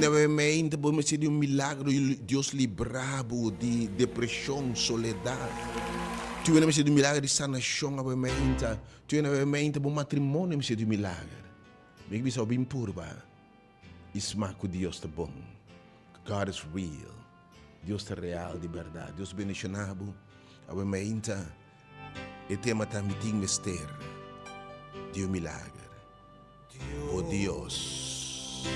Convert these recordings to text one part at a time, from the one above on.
hende awe meinta bo mester di un milagro i Dios libra bo di depresion, soledad. Tin hende mester di un milagro di sanacion awe meinta. Tin hende awe meinta bo matrimonio mester di un milagro. Mi ke bisa bo bin purba i smak ku Dios ta bon. God is real. Dios ta real di berdad. Dios bendiciona bo awe meinta. E tema ta Mi tin mester di un milager. O Dios,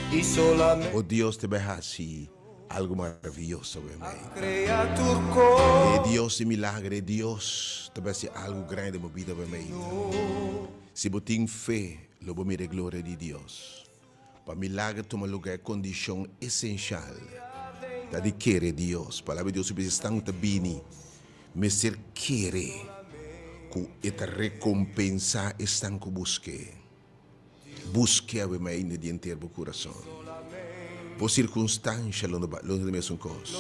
o Dios te bai hasi algo maraviyoso awe mei. E Dios di milager, e Dios ta bai hasi algo grandi den bo bida awe mei. Si bo tin fe, lo bo mira e gloria di Dios. Pa milager tuma lugar e kondishon esenshal ta di kere Dios. Palabra di Dios bisa esnan ku ta bini mester kere ku e ta rekompensá esnan ku busk'é. Busk'é awe mainda di henter bo kurason. Bo sirkunstansha lo no lo no ta mesun kos.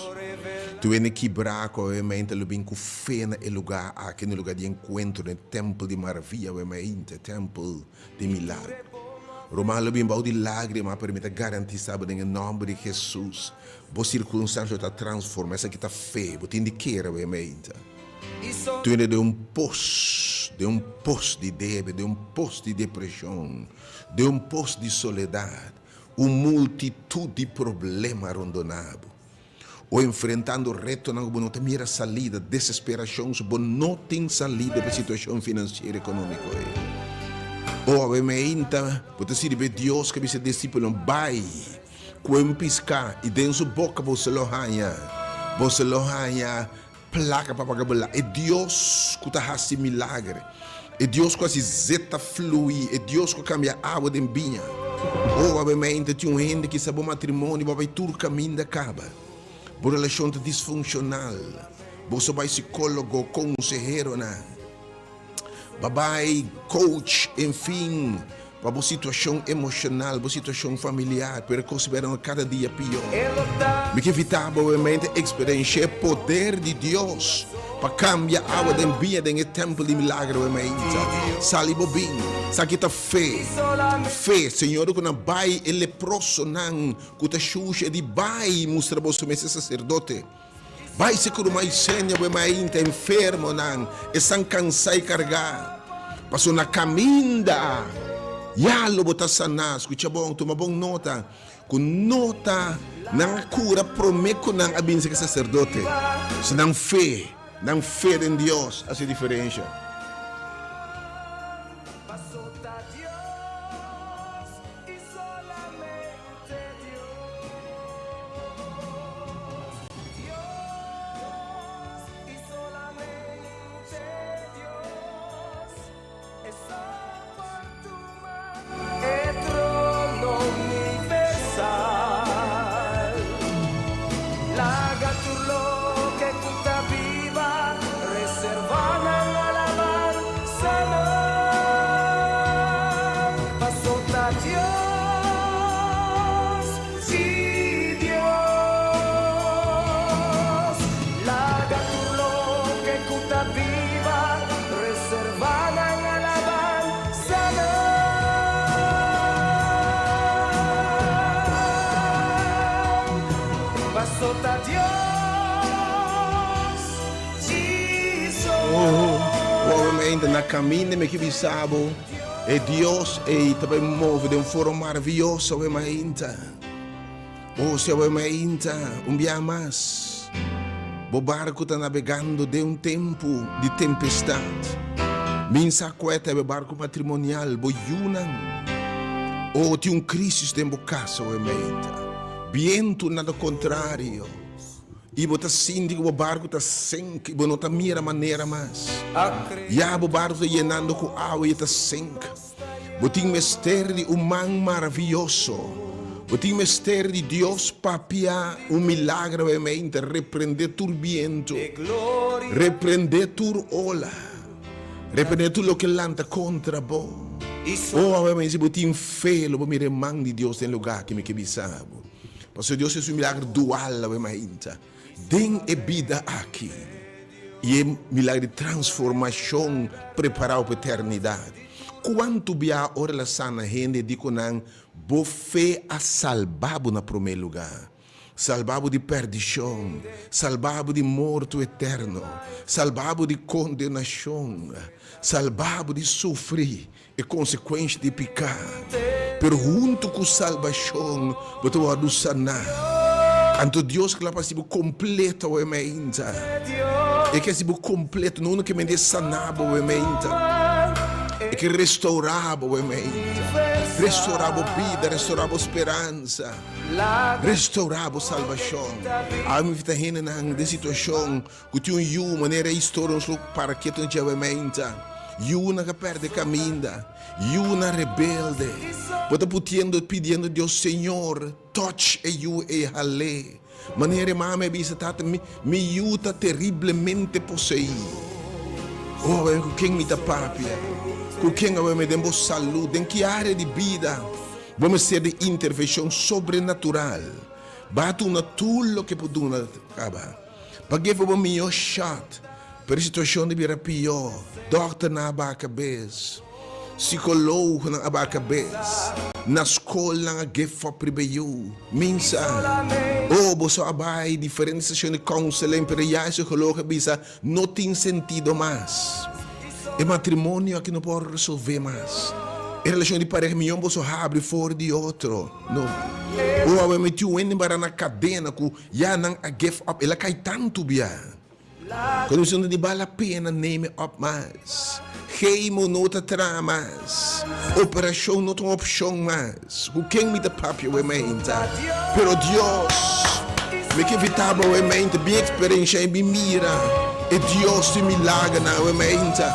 Tur hende kibrá ku awe mainta lo bin ku fe na e lugá aki, na e lugá di enkuentro, na e tèmpel di maraviya awe mainta, e tèmpel di milagro. Ruman lo bin bou di lágrima, pero mi ta garantisa bo den e nòmber di Hesus, bo sirkunstansha lo ta transforma. Esaki ta fe, bo tin di kere awe mainta. Tur hende den un pos, den un pos di debe, den un pos di depreshon, den un pos di soledat, un multitut di problema rondona bo. O enfrentando retonan ku bo no ta mira salida, desesperashon so bo no tin salida pa e situashon finansiero ekonómiko ei. O awe meinta bo ta sirbi e Dios ku a bisa e disipelnan, Bai, kue un piská i den su boka boso lo haña, boso lo haña Plaka pa paga bela. E Dios ku ta hasi milager. E Dios ku hasi zeta flui. E Dios ku kambia awa den biña. Oh, awe mente tin un hende kisa bo matrimonio bo a bai tur kaminda kaba. Bo relashon ta disfunshonal. Boso bai sikólogo, konseheronan. Ba bai coach, enfin, pa bo situacion emocional, bo situacion familiar, pero e cos ta bira cada dia pior. Mi ke invita bo obviamente experiencia e poder di Dios pa cambia awa den biña den e tempel di milagro obviamente. Sali bo bin. Sa ki ta fe. Fe, Señor cu nan bai e leprosonan cu ta shushi e di bai mustra boso mes e sacerdote. Bai si ku ruman Ysenia bo e mainta enfermonan esnan kansá i kargá, paso na kaminda ya lo bo ta saná. Skucha bon, tuma bon nota ku no ta nan a kura promé ku nan a binse ku e saserdote. Si nan fe, nan fe den Dios hasi diferensha. Obviamente na caminda mi ke bisa bo e Dios ei ta bai move den un forma maravilloso awe mainta. O si awe mainta un bia mas bo barco ta nabegando den un tempo di tempestad. Min sa kue ta e barco matrimonial, bo yunan. O tin un crisis den bo casa awe mainta. Bientu na ta contrario. I bo ta sinti ku bo barku ta sink i bo no ta mira manera mas. Ya bo barku ta yenando ku awa i e ta sink. Bo tin mester di un man maravioso. Bo tin mester di Dios papia un milagro awemente, reprende tur bientu, reprende tur ola, reprende tur loke lanta kontra bo. O awemente si bo tin fe lo bo mira e man di Dios den lugar ki mi ke bisa bo. Pasobra Dios hasi un milagro dual awe mainta den e bida aki i e milagro di transformashon prepará pa eternidat. Kuantu bia ora el a sana hende di ku nan, Bo fe a salba bo na promé lugá. Salba bo di pèrdishon, salba bo di morto eterno, salba bo di kondenashon, salba bo di sufri e konsekuensha di piká. Pero huntu ku salbashon bo ta wòrdu saná. Anto Dios kla pa hasi bo kompleto awe meinta. E ke hasi bo kompleto, no unu ke mende saná bo awe meinta. E ke restourá bo awe meinta. Restourá bo bida, restourá bo speransa. Restourá bo salbashon. Awe mi ta hendenan den situashon ku tin un yu manera e historia nos lo para ketu na dje meinta. Yunan ka pèrdè kaminda, yunan rebelde. Bo ta putiendo pidiendo Dios, Señor, touch e yu ei hal'é. Manera e mama a bisa, Tata, mi mi yu ta teriblemente poseí. Oh, awe ku ken mi ta papia? Ku ken awe mi den bo salú? Den ki área di bida bo mester di intervenshon sobrenatural? Ba duna tur loke por duna kaba. Pa gefa bo mihó shot, pero e situashon ta bira pió. Dòkternan a baha kabes. Psicologonan a baha cabes. Na scol nan a give up riba e yu. Minsa, Oh, boso a bay diferente sesion di counseling, pero ya e psicologo a bisa no tin sentido mas. E matrimonio aki no por resolve mas. E relacion di pareha miyon boso habri for di otro. No. Oh, awe mi tin un hende bara na cadena cu ya nan a give up. El a cay tanto bia. Cuando mi sinti di bal la pena neem op mas. Chemo no ta traha mas. Operacion no ta un opcion mas. Cu ken mi ta papia awe mainta? Pero Dios, mi ke invita bo awe mainta bin experiencia y bin mira e Dios di milagernan awe mainta.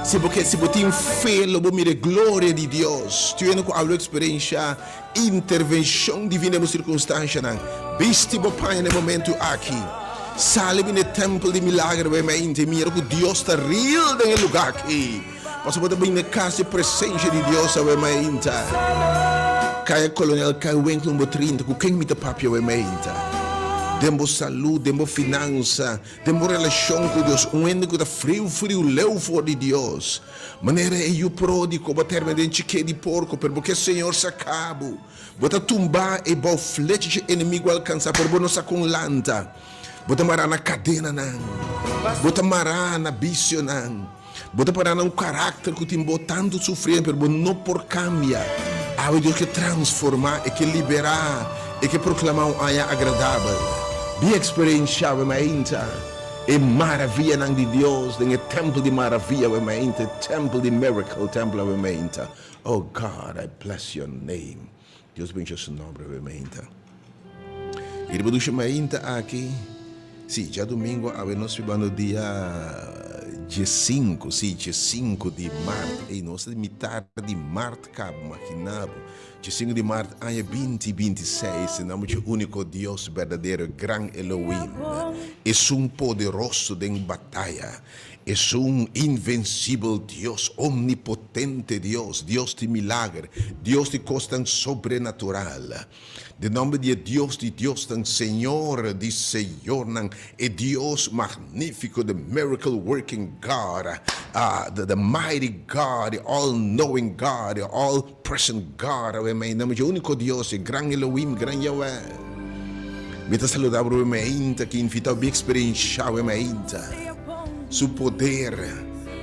Si bo ke, si bo tin fe lo bo mira e gloria di Dios. Tin hende cu a lo experiencia Intervencion divino den bo circunstancianan. Bisti bo paña na e momento aki. Sali bin e tempel di milager awe mainta y mira cu Dios ta real den e lugar aki. Pasobra bo ta bin na e cas di presencia di Dios awe mainta. Caya Colonel Kai Winkel number 30, cu ken mi ta papia awe mainta? Den bo salud, den bo finansa, den bo relacion cu Dios. Un hende cu ta friu friu leu for di Dios. Manera e yu pródigo, bo termina den chiké di porko, pero bo ke Señor saká bo. Bo ta tumbá e bou flecha dje enemigu alkansá, pero bo no sa kon lanta. Bo ta mará na kadenanan. Bo ta mará na bisionan. Bo ta pará na un karakter ku tin bo tantu sufriendo, pero bo no por kambia. Awe Dios ke transformá, e ke liberá, e ke proklamá un aña agradabel. Bin eksperenshá awe mainta. E maravianan di Dios den e tempel di maravia awe mainta, e tempel di miracle temple awe mainta. Oh God, I bless your name. Dios bendicia su nomber awe mainta. Y riba dushi mainta aki, si, djadomingo awe nos bibando dia diesinku, si, diesinku di mart. Ey, nos ta di mitar di mart caba, imagina bo. Diesinku di mart aña binti binti seis, den nomber dje úniko Dios berdadero, e gran Elohim, esun poderoso den bataya, esun invencibel Dios, omnipotente Dios, Dios di milager, Dios di kosnan sobrenatural. Den nomber di e Dios di diosnan, Señor di señornan, e Dios magnífiko, the miracle working God, the mighty God, the all knowing God, the all present God, awe mei nomber dje úniko Dios, e gran Elohim, gran Yahweh. Mi ta saluda bo awe meinta, ki invita bo bin eksperensha awe meinta Su poder,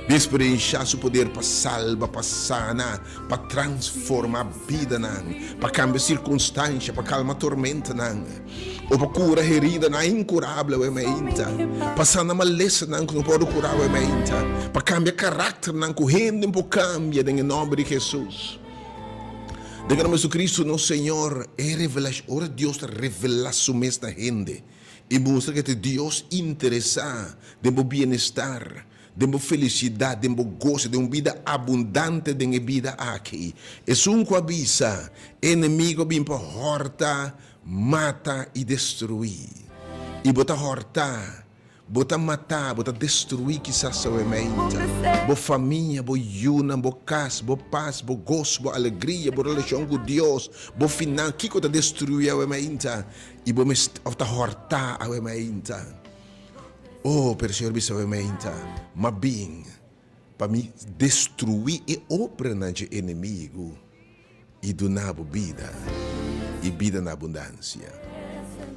bin eksperensha Su poder pa salba, pa sana, pa transforma bidanan, pa kambia sirkunstansha, pa kalma tormentanan, o pa kura heridanan inkurabel awe meinta, pa sana malesanan ku no por kura awe meinta, pa kambia karakternan ku hende por kambia den e nòmber di Hesus. Den e nòmber di Jesucristo nos Señor, e revelashon, ora Dios ta revelá su mes na hende i mustra ku e ta Dios interesá den bo bienestar, Den bo felisidat, den bo goso, den un bida abundante den e bida aki. Esun ku a bisa, E enemigu a bin pa hòrta, mata i destruí. I bo ta hòrta, bo ta mata, bo ta destruí kisas awemente bo famia, bo yunan, bo kas, bo pas, bo goso, bo alegria, bo relashon ku Dios, bo finan. Kiko ta destruí awemente i bo mester òf ta hòrta awemente? Oh, pero Señor bisa bo meinta, Ma bin, pa mi destruí e obranan dje enemigu i duna bo bida, i bida na abundansia.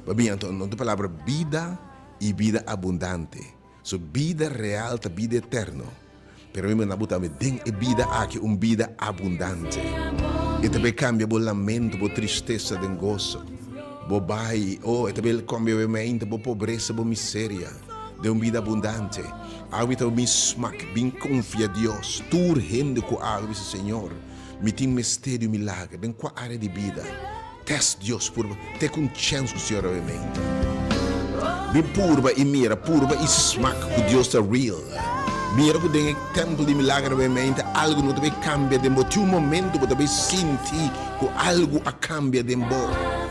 Pabia anto no ta palabra bida i bida abundante. So bida real ta bida eterno. Pero mi manda bo tambe den e bida aki un bida abundante. E ta bay cambia bo lamento, bo tristesa den goso. Bo bay, oh, e ta bay cambia bo mente, bo pobresa, bo miseria den un bida abundante. Awe mi ta bin smak, bin confia Dios. Tur hende cu awe bisa, Señor, mi tin mester di un milager den cua area di bida. Test Dios purba te cu un chens cu Señor awe meinta. Bin purba y mira, purba y smak cu Dios ta real. Mira cu den e tempel di milager awe meinta algo no ta bay cambia den bo. Tin un momento bo ta bay sinti cu algo a cambia den bo.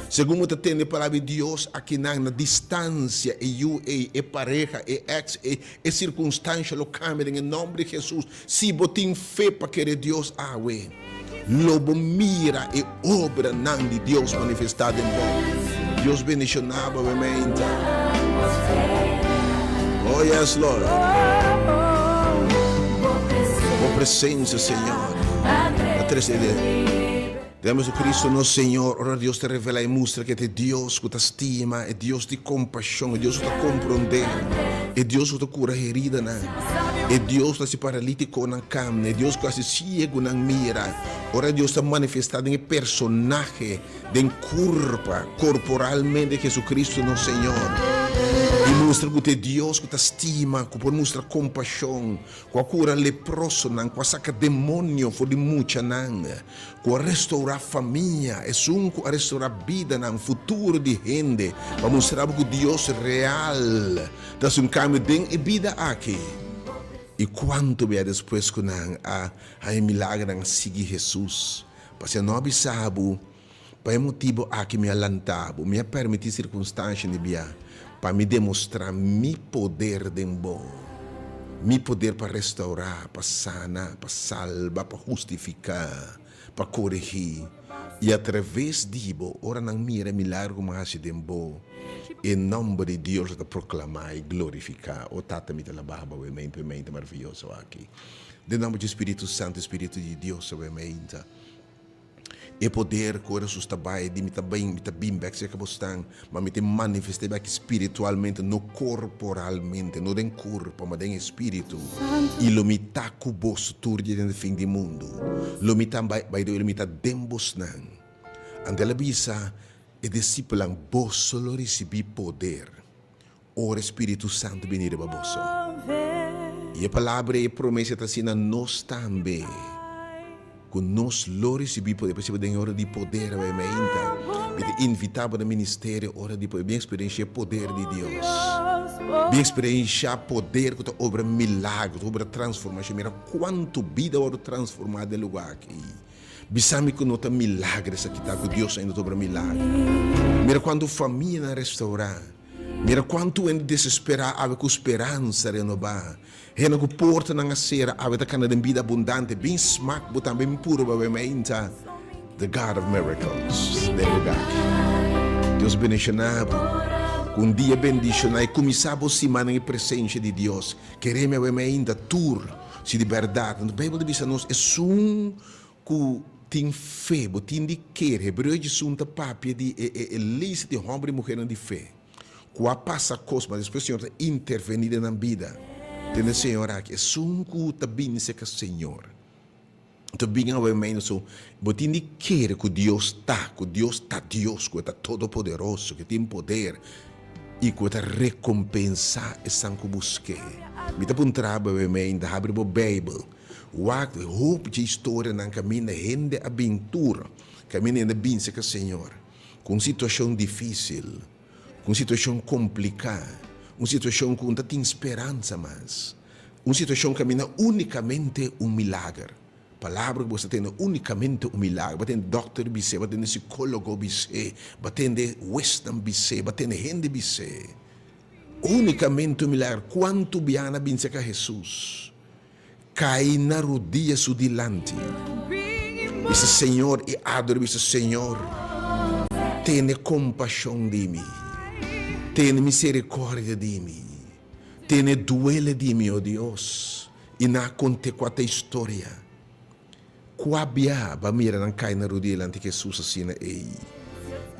Segun bo ta tende palabra di Dios akinan na distancia e yu ey, e pareha, e ex ey, e circunstancia lo cambia den e nomber di Jesus. Si bo tin fe pa kere Dios awe, lo bo mira e obranan di Dios manifestá den bo. Dios bendishoná bo awe meinta. Oh yes, Lord. Bo presencia, Señor, ta trese den. Den Jesucristo nos Señor, ora Dios ta revela i mustra ku e ta e Dios ku ta stima, e Dios di kompashon, e Dios ku ta komprondé, e Dios ku ta kura heridanan, e Dios ku ta hasi paralítikonan kamna, e Dios ku hasi siegunan mira, ora Dios ta manifestá den e personahe, den kurpa, korporalmente Jesucristo nos Señor, i mustra ku ta e Dios ku ta stima, ku por mustra kompashon, ku a kura leprosonan, ku a saka demonio for di muchanan. Ku a restourá famia, esun ku a restourá bidanan, futuro di hende, pa mustra bo ku Dios real ta hasi un kambio den e bida aki. I kuantu bia despues ku nan a haña milagernan a sigui Hesus, pasobra no a bisa bo, Pa e motibu aki mi a lanta bo, mi a permití sirkunstansha di bia pa mi demostrá mi poder den bo, mi poder pa restourá, pa sana, pa salba, pa hustifiká, pa koregí. I atraves di bo, ora nan mira e milagro ku mi a hasi den bo, e nòmber di Dios lo ta proklamá i glorifiká. O Tata, mi ta alabá bo awe meinta, e meinta maravioso aki. Den nòmber dje Spiritu Santu, e Spiritu di Dios awe meinta. E poder ku ora sus ta bai di mi ta bin, mi ta bin bek serka bo stan, ma mi ta manifest'é bek spiritualmente, no korporalmente, no den kurpo, ma den e spiritu. I lo mi ta ku boso tur dia den e fin di mundu. Lo mi ta, by the way, lo mi ta den bosnan. Anto el a bisa e disipelnan, Boso lo risibí poder ora e Spiritu Santu bini riba boso. I e palabra i e promesa ta asina nos tambe, ku nos lo risibí poder. Pasobra den e ora di poder awe mainta, mi ta invitá bo na ministerio ora di poder. Bin eksperenshá e poder di Dios. Bin eksperenshá poder ku ta obra milagro, ku ta obra transformashon. Mira kuantu bida a wòrdu transformá den e lugá aki. Bisa mi ku no ta milagro esaki ta, ku Dios ainda ta obra milagro. Mira kuantu famianan restourá. Mira kuantu hende desesperá awe ku speransa renobá. Hende ku portanan a sera awe ta kana den bida abundante. Bin smak bo tambe mi puru babe mainta The God of Miracles den lugá aki. Dios bendishoná bo. Ku un dia bendishoná i kuminsá bo siman den e presensha di Dios. Kere mi awe mainta tur si di bèrdat. Beibel ta bisa nos esun Ku tin fe, bo tin di kere. Hebreo djesun ta papia di e e e lista di hòmber i muhernan di fe ku a pasa kos, ma despues Señor ta intervení den nan bida. Tende Señor aki, esun ku ta bini serka Señor, ta bini awe mei noso, bo tin di kere ku Dios ta, ku Dios ta Dios, ku e ta todopoderoso, ku e tin poder i ku e ta rekompensá esnan ku busk'é. Mi ta puntra bo awe mei, ta habri bo Beibel. Wak hopi dje historianan kaminda hende a bin tur, kaminda hende a bin serka Señor ku un situashon difísil, ku un situashon kompliká, un situashon ku no ta tin speransa mas, un situashon kaminda únikamente un milager, palabra ku bo ta tende únikamente un milager, bo a tende dòkter bis'é, bo a tende sikólogo bis'é, bo a tende huesnan bis'é, bo a tende hende bis'é, únikamente un milager. Kuantu biaha nan a bin serka Hesus? Kai na rudia su dilanti. Bisa Señor i adora bisa Señor, tene kompashon di mi, tene miserikordia di mi, tene duele di mi, o Dios. I nan a kont'é kua ta e historia. Kua bia bo a mira nan kai na rudia dilanti Hesus asina ei?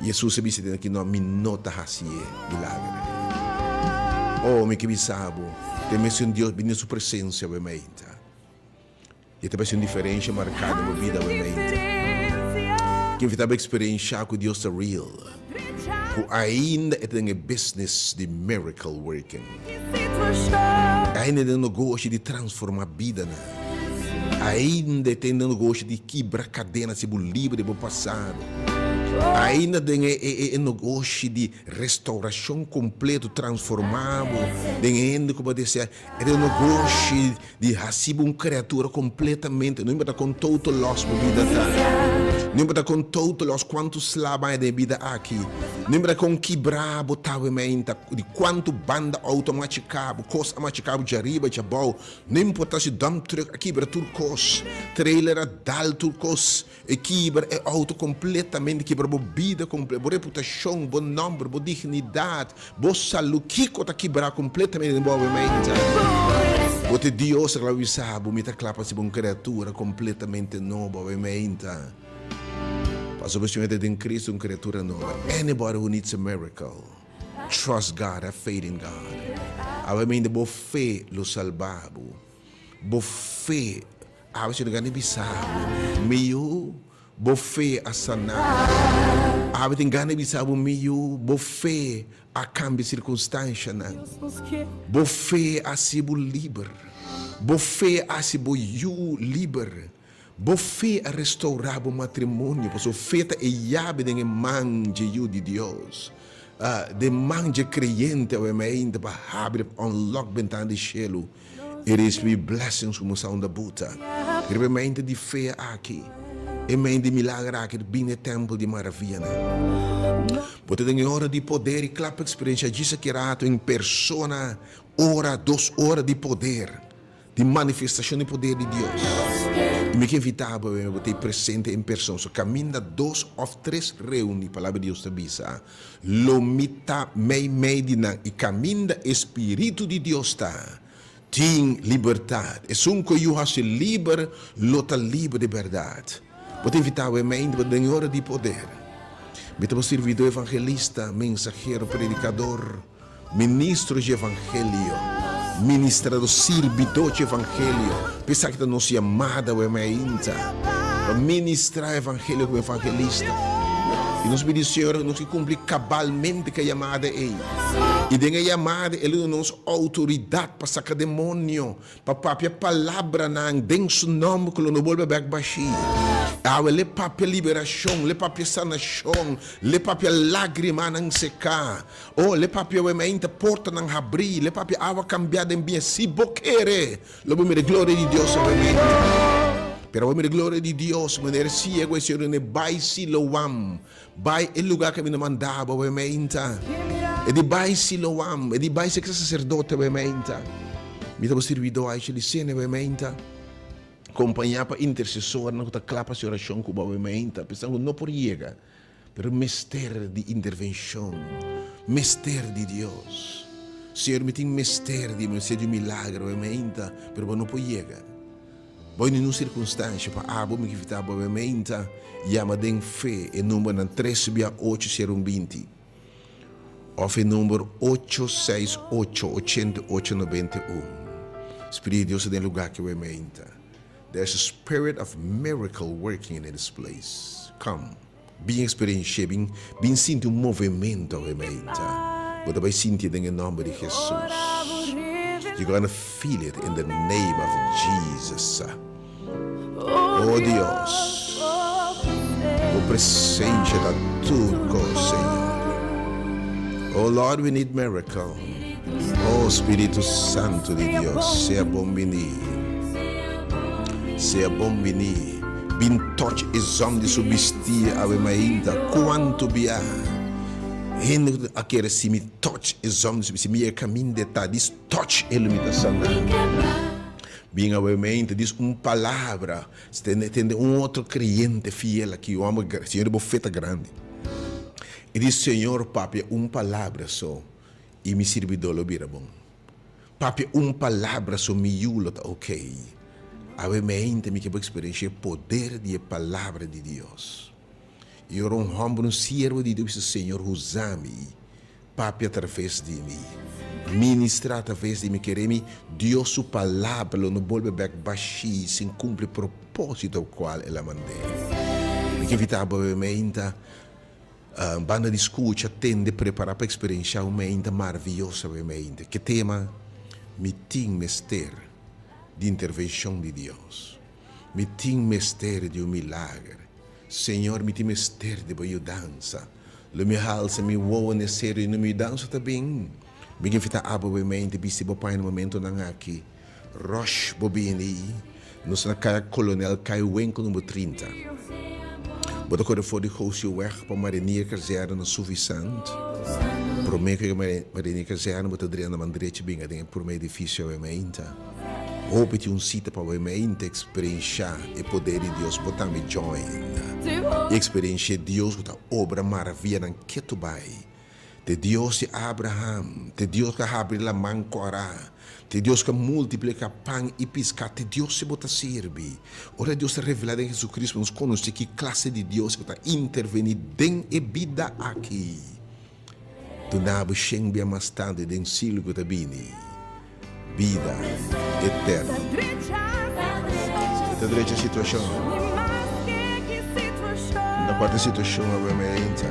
I Hesus a bisa den aki, No, mi no ta hasi e milager ei. Oh, mi ke bisa bo, ta e mesun Dios bini den su presensia awe meinta. I ta bai un diferensha marká den bo bida awe meinta. Mi ke invitá bo eksperenshá ku Dios ta real, ku ainda e ta den e business di miracle working. Ainda e den negoshi di transformá bidanan. Ainda e ten den negoshi di kibra kadena si bo liber di bo pasado. Ainda den e negoshi di restaurashon kompleto, transformá bo den e hende ku bo a deseá. E den negoshi di hasi bo un kreatura kompletamente. No importa kon total loss bo bida ta. No importa kon total loss, kuantu sla baña den e bida aki. No importa kon kibrá bo ta awe meinta, di kuantu banda outo a machiká bo, kos a machiká bo djariba, djabou. No importa si dump truck a kibra tur kos, trailer a dal tur kos, e kibra e auto completamente, kibra bo bida comple, bo reputacion, bo nomber, bo dignidad, bo salud, kico ta kibra completamente den bo awe-mente? Bo te Dios a kla bisa bo, mi ta kla pa haci bo un creatura completamente nobo awe-mente. Pasobra si bo ta den Cristo un creatura nobo. Anybody who needs a miracle. Trust God, have faith in God. Awe mende bo fe lo salba bo. Bo fe, awe si no gana bisa bo, mi yu, bo fe a sana bo. Awe tin gana bisa bo, mi yu, bo fe a cambia circunstancianan. Bo fe a haci bo liber. Bo fe a haci bo yu liber. Bo fe a restourá bo matrimonio, pasobra fe ta e yabi den e man dje Yu di Dios, den man dje kreyente awe mainta pa habri, pa unlock bentana di shelu i risibí blessings ku Musa unda buta. Riba e mainta di fe aki, e mainta di milager aki, bini e tèmpel di maravianan. Bo ta den e ora di poder i kla pa eksperensiá djis aki rato en persona, ora, dos ora di poder. Di manifestacion di poder di Dios. Y mi ke invita bo pa bo ta presente en person. So caminda dos of tres reuni, Palabra di Dios ta bisa, lo mi ta mei mei di nan. Y caminda e Spiritu di Dios ta, tin libertad. Esun cu yu haci liber, lo ta liber di berdad. Bo ta invita bo e mente, bo ta den e ora di poder. Mi ta bo sirvidor, evangelista, mensahero, predicador. Ministro dje Evangelio, ministrador, sirbidó dje Evangelio. P'esaki ta nos yamada awe mainta, pa ministrá Evangelio komo evangelista. I nos pidi Señor ku nos ke kumpli kabalmente ku e yamada ei. I den e yamada El duna nos outoridat pa saka demonio, Pa papia palabranan den su nomber ku lo no bolbe bek bashí. Awe le papia liberashon, le papia sanashon, le papia lagrimanan seká. Oh, le papia wemainta portanan habrí, le papia awa kambiá den biña. Si bo kere, lo bo mira e gloria di Dios awemainta. Pero bo mira e gloria di Dios manera e siego e Señor ne bai Siloam. Bai e lugá ku mi no manda bo awemainta. E di bai Siloam, e di bai serka saserdote awemainta. Mi ta bo sirbidó Aisha Licene awemainta, kompañá pa intersesornan ku ta kla pa hasi orashon ku bo awemainta, apesar ku no por yega, pero mester di intervenshon, mester di Dios. Señor, mi tin mester di, mi mester di un milagro awemainta, pero bo no por yega. Bo ningun sirkunstansha pa abo mi kifita bo meinta yama den fe e numbernan tres bia ocho sero un binti of e number ocho seis ocho ochenta i ocho nobenta i un. Spiritu di Dios ta den lugar ki bo meinta. There's a spirit of miracle working in this place. Come, bin experienci'e, bin bin sinti un movemento awe meinta. Bo ta bai sinti'e den e nomber di Jesus. You're gonna feel it in the name of Jesus. Oh Dios, Bo presencia ta tur cos, Señor. Oh Lord, we need miracle. Oh Spiritu Santo di Dios, sea bon bini. Sea bon bini. Bin touch e zòm di su bistí awe mainta. Kuantu bia hende ku a kere si mi touch e zòm di su bistí, mi yega kaminda e ta dis touch e lo mi ta saná. Bin awe mainta dis un palabra, tende un otro kreyente fiel aki, un hòmber, Señor di bo fe ta grandi. E di, Señor, papia un palabra so i mi sirbidó lo bira bon. Papia un palabra so mi yu lo ta ok. Awe meinte mi ke bo eksperenshia e poder di e palabra di Dios. I ora un hòmber, un siervo di Dios bisa, Señor usa mi, papia atraves di mi, ministra atraves di mi, kere mi Dios su palabra lo no bolbe bèk bashí sin kumpli e propósito kual el a mand'é. Mi ke invitá bo awe meinta, Banda di skucha, tende, prepará pa eksperenshá un meinta maravioso awe meinta. Ke tema? Mi tin mester di intervenshon di Dios. Mi tin mester di un milager. Señor, mi tin mester di bo yudansa. Lo mi halsa mi wowo n'e seru i no mi yudansa ta bin. Mi ke invitá abo awe meinta bisti bo paña na momentonan aki. Rush bo bini. Nos na kaya Kolonel Kai Winkel number 30. Bo ta kore for di Gosieweg pa Marinier Kazerne na Suffisant. Prome ku yega Marinier Kazerne bo ta drenta na man drechi binga den e prome edifisio awe meinta. Hopi tin un sita pa awe meinta eksperensha e poder di Dios. Bo tambe join i eksperensha e Dios ku ta obra maravianan ketu bai. Te Dios di Abraham, te Dios ku a habri laman kòrá, te Dios ku a multipliká pan i piská, te Dios si bo ta sirbi. Ora Dios ta revelá den Jesucristo, nos konosé ki klase di Dios ku ta intervení den e bida aki. Duna bo shen bia mas tantu den siglo ku ta bini, bida eterno. E ta drecha situashon. Na kua ta situashon awe meinta?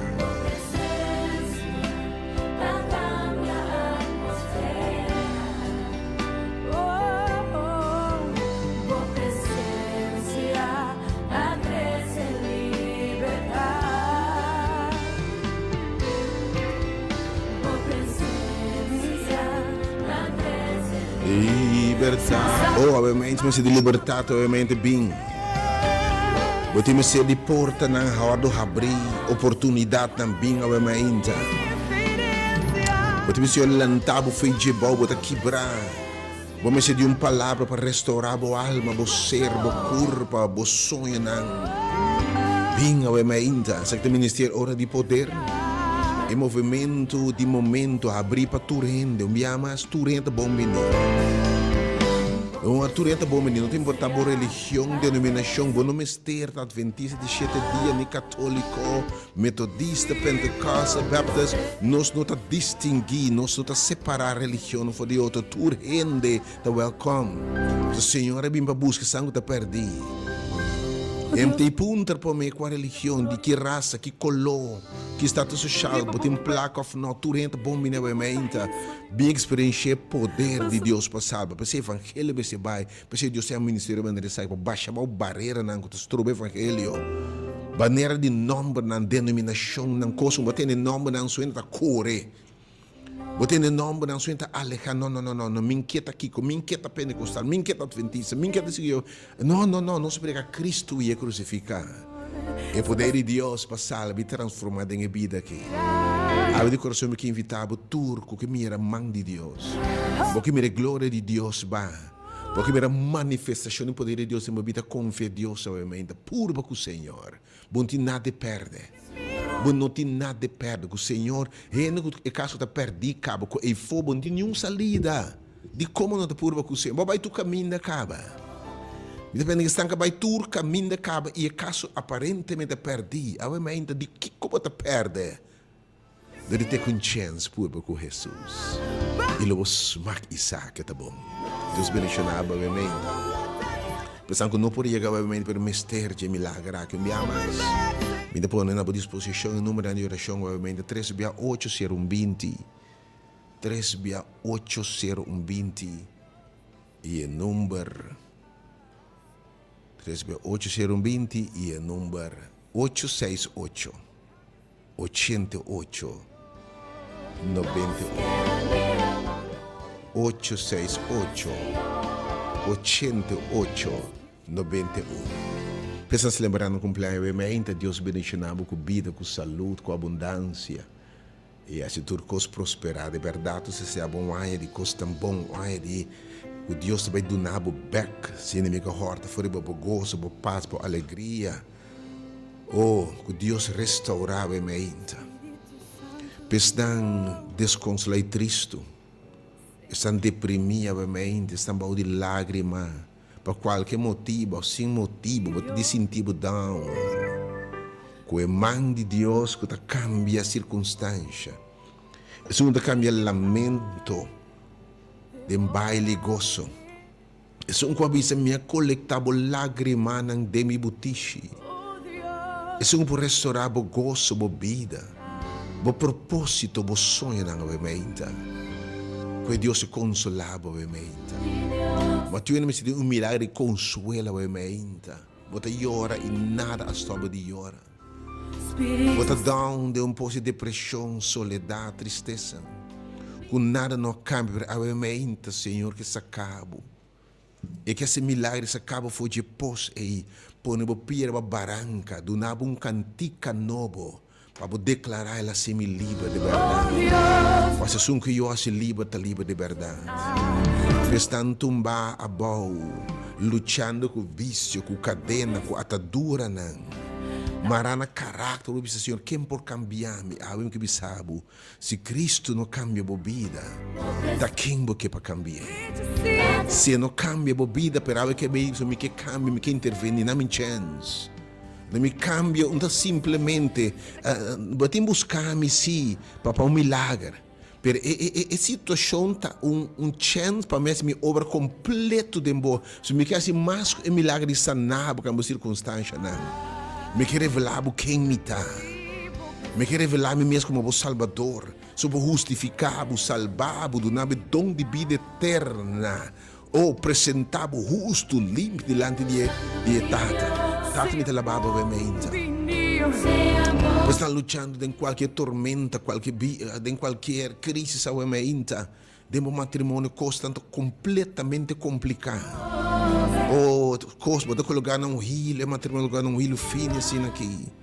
Libertad. Oh, obviamente mester di libertad, obviamente bin. Bo tin mester di portanan hòrdu habrí, oportunidatnan bin obviamente. Bo tin mester lanta bo fe dje bou, bo ta kibrá. Bo mester di un palabra pa restourá bo alma, bo ser, bo kurpa, bo soñonan. Bin awe mainta, esaki ta minister Ora di Poder. E movementu di momento habrí pa tur hende. Un bia mas, tur hende ta bon bini. Tur hende ta bon bini, no ta importá bo religion, denominashon, bo no mester ta Adventista di shete dia, ni katóliko. Metodista, Pentecostal, Baptist, nos no ta distinguí, nos no ta separá religion for di otro, tur hende ta welkom. Pasobra Señor a bin pa buska esnan ku ta pèrdí. MT puntra pa mi kua religion, di ki rasa, ki koló, ki status soshal, bo tin plaka òf no, tur hende ta bon bini awe meinta bin eksperenshia e poder di Dios pa salba. P'esei evangelio mester bai. P'esei Dios ta yama ministerio manera esaki pa basha bao bareranan ku ta stroba evangelio. Banera di nòmbernan, denominashonnan, kos ku bo tene nòmbernan su hende ta kore. Bo tene nòmbernan su hende ta alehá. No, no, no, no, no, mi ke ta kiko, mi ke ta pentekostal, mi ke ta atventista, mi ke ta sigui. No, no, no, nos preka Kristu i e krusifiká. E poder di Dios pa salba i transformá den e bida aki. Awe di kurason mi ke invitá bo tur ku ke mira man di Dios. Bo ke mira e gloria di Dios ba. Bo ke mira manifestacion di poder di Dios den bo bida, confia Dios awe-mente, purba cu Señor. Bo no tin nada di perde. Bo no tin nada di perde cu Señor. Hende cu e caso ta perdi caba cu eyfo, bo no tin niun salida. Di como no ta purba cu Señor? Bo a bay tur caminda caba. Mi ta pensa cu esnan ca bay tur caminda caba y e caso aparentemente perdi. Awe-mente, di kico bo ta perde? Dor di teke un chèns purba ku Hesus, i lo bo smak i sa ke ta bon. Dios bendishoná bo awemente. Pensan ku no por yega bo awemente, pero mester dje milager aki un bia mas. Mi ta pone na bo disposishon e numeronan di orashon awemente, tres bia ocho sero un binti, tres bia ocho sero un binti, i e number tres bia ocho sero un binti i e number ocho seis ocho. 88 91 ocho seis ocho ochenta i ocho nobenta i un. P'esnan selebrando cumpleaños awe meinta, Dios bendiciona bo cu bida, cu salud, cu abundancia y haci tur cos prospera. De berdad nos desea bo un aña di cos tan bon, un aña di cu Dios ta bay duna bo bek si enemigo a horta for di bo, bo gozo, bo paz, bo alegria. Oh, ku Dios restaurá bo e meinta. P'esnan deskonsolá i tristu. Esnan deprimí awemente, esnan bou di lágrima pa kualke motibu òf sin motibu, bo ta di sinti bo down. Ku e man di Dios ku ta kambia sirkunstansha, esun ku ta kambia lamento den baile i goso, esun ku a bisa mi a kolektá bo lágrimanan den mi butishi, esun ku por restorá bo goso, bo bida. Bo propósito, bo soñonan awe meinta. Ku e Dios e konsolá bo awe meinta. Bo a tene mester di un milagro di konsuelo awe meinta. Bo ta yora i nada a stòp bo di yora. Bo ta down den un pos di depreshon, soledat, tristesa. Ku nada no a kambia, pero awe meinta Señor ke saka bo. E ke hasi milagre saka bo for dje pos ei, pone bo pia riba baranka, duna bo un kantika nobo pa bo deklará el hasi mi liber di bèrdat. Pasobra esun ku yo hasi liber ta liber di bèrdat. Esnan tumbá abou, luchando ku visio, ku kadena, ku ataduranan, mará na karakter, bo bisa, Señor, ken por kambia mi? Awe mi ke bisa bo, Si Cristo no cambia bo bida, ta ken bo ke pa cambi'é? Si e no cambia bo bida, pero awe ke bay bisa mi ke cambia, mi ke interveni, na mi chance. Na mi cambia, un ta simplemente, bo tin busca mi si pa pa un milager, pero e e e e situacion ta un un chance pa mi haci mi obra completo den bo. Si mi ke haci mas cu e milager di sana bo cambia bo circunstancianan, mi ke revela bo ken mi ta. Mi ke revelá mi mes komo bo Salbador, so bo hustifiká bo, salbá bo, duna bo e don di bida eterna, o presentá bo hustu, limpi dilanti di e di e Tata. Tata, mi ta labá bo awe-meinta. Bo sta luchando den kualkier tormenta, kualkier bi, den kualkier krisis awe-meinta. Den bo matrimonio kosnan ta kompletamente kompliká. O kos bo ta kologá na un hilo, e matrimonio kologá na un hilo fini asina aki.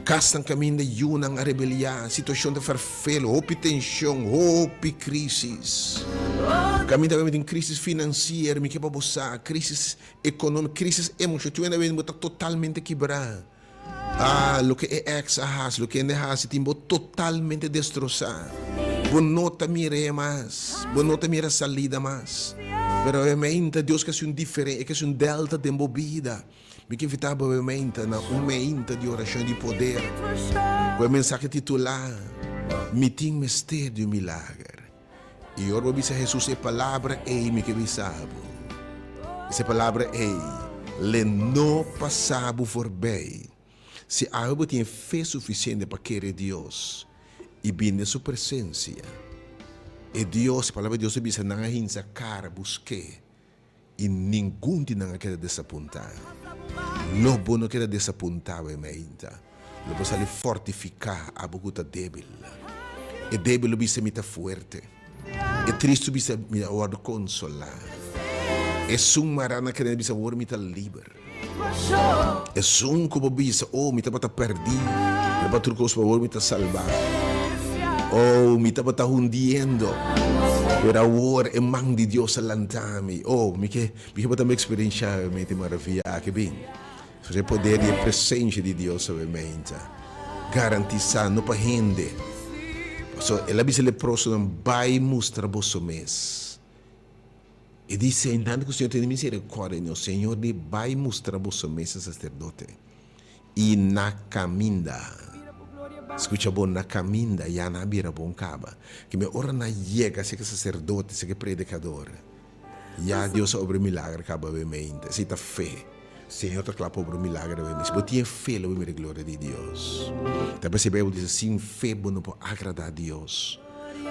Kasnan kaminda yunan a rebeliá, situashon ta ferfel, hopi tenshon, hopi krísis. Kaminda awe tin krísis finansiero, mi ke pa bo sa, krísis ekonómiko, krísis emoshonal, tur hende awe bo ta totalmente kibrá. Ah, loke e ex a hasi, loke hende a hasi tin bo totalmente destrosá. Bo no ta mira e mas, bo no ta mira salida mas. Pero awe meinta Dios ke hasi un diferen, e ke hasi un delta den bo bida. Mi ke invitá bo awe meinta na un meinta di orashon di poder ku e mensahe titulá, Mi tin mester di un milager. I ora bo bisa Hesus e palabra ei, mi ke bisa bo, esei palabra ei le no pasa bo forbei. Si awe bo tin e fe sufisiente pa kere Dios i bini den su presensia, e Dios, e palabra di Dios ta bisa nan a hinsa kara busk'é i ningun di nan a keda desapuntá. Lo bo no keda desapuntá awe meinta. Lo bo sali fortifiká abo ku ta débil. E débil lo bisa, Mi ta fuerte. E tristu bisa, Mi a wòrdu konsolá. Esun mará na kadena bisa, Awor mi ta liber. Esun ku bo bisa, Oh, mi tabata pèrdí, riba tur kos, ma awor mi ta salbá. Oh, mi tabata hundiendo, pero awor e man di Dios a lanta mi. Oh, mi ke, mi ke bo tambe eksperenshá e mete maravia aki. Bin, e poder di e presensia di Dios awe meinta. Garantisá, no pa hende. Pasobra el a bisa e leprosonan, Bai mustra boso mes. E di, Sentando ku Señor tene miserikòrdia di nos, Señor di, Bai mustra boso mes na saserdote. I na kaminda, skucha bon, na kaminda ya nan a bira bon kaba. Keme ora nan yega seka saserdote, seka e predikador, ya Dios a obra e milager kaba awe mente. Esei ta fe. Señor ta kla pa obra un milager awe mente. Si bo tin e fe, lo bo mira e gloria di Dios. Ta p'esei Beibel bisa, Sin fe bo no por agradá Dios.